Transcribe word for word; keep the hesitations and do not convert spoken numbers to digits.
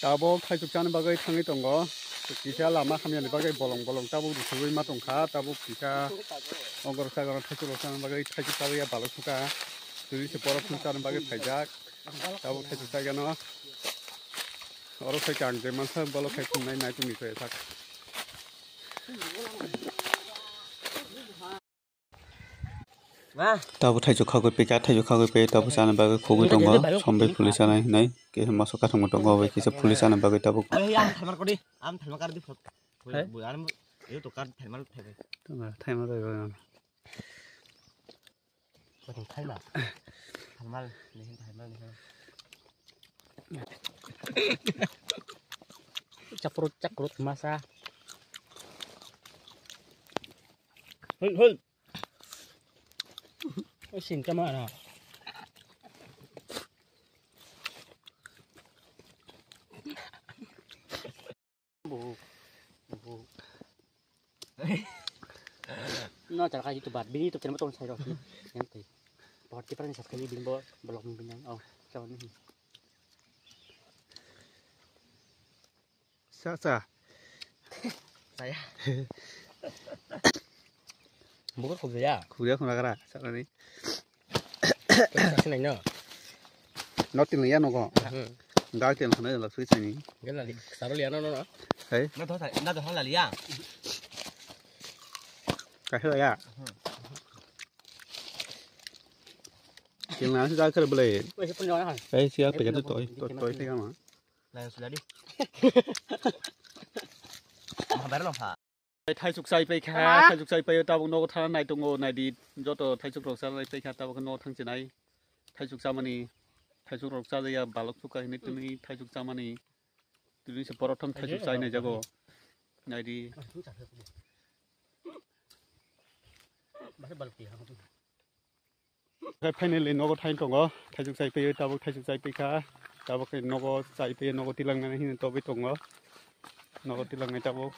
Tabuk thaichuk chani bagwi thangwi tongo. Kisa lama hamyani bagwi bolong bolong tabuk rwchugwi ma tongkha. Tabuk kisa ogor sagor thaichuk rok chani bagwi thaichuk tabuk ya balok sukha. Twi se borok thum chani bagwi phaijak. Tabuk thaichuk chaigano. Oro sai kang je mansa bolok khai thumnai nai tumi sai sak. Tabuk thaichuk khagwi pika, thaichuk khagwi pika, tabuk chana bagwi khugwi tongo, sombai phuli chanai hinwi, kisa moso kathangbo tongo, bai kisa phuli chana bagwi tabuk. Am thalmar kodi, am thalmar kar di phot. Hai? Bo, am, yo to kar thalmar thai bai. Thalmar, thalmar bai bai. Ko thalmar. Thalmar, ni hin thalmar ni hin. Chakrut, chakrut masa. Hul, hul. Sin kama na. Bu, bu. No, cara kaji tu bat, bini tu kena tong sai rok. Yang tu. Bahut kita ni sat kaji bini bo, belok bini. Oh, cawan ni. Sa, sa. Saya. Bukan khubjaya. Khubjaya khuna kara, sa ni. Sinai no. No tin ya no ko. Hmm. Dal tin khana la sui sini. Gela li, saro liya no no. Hai. Na to na to la liya. Ka hela ya. Tin na sa kar bole. Wei, pun jangan. Hai, sia pe to to to te ma. Lain sudah di. Mabar long ha. Thaisuk chai pai kha, thaisuk chai pai tabuk nogo thana nai tongo, nai di joto thaisuk rok chana nai pai kha tabuk nogo thang chinai. Thaisuk chamani, thaisuk rok chajaya balok suka hinwi tini thaisuk chamani. Tini se porothom thaisuk chai nai jago. Nai di. Khe finally nogo thain tongo, thaisuk chai paiyo, tabuk thaisuk chai paikha, tabuk khe nogo chai paiyo, nogo tilangnani hini tobwi tongo, nogo tilangnai tabuk.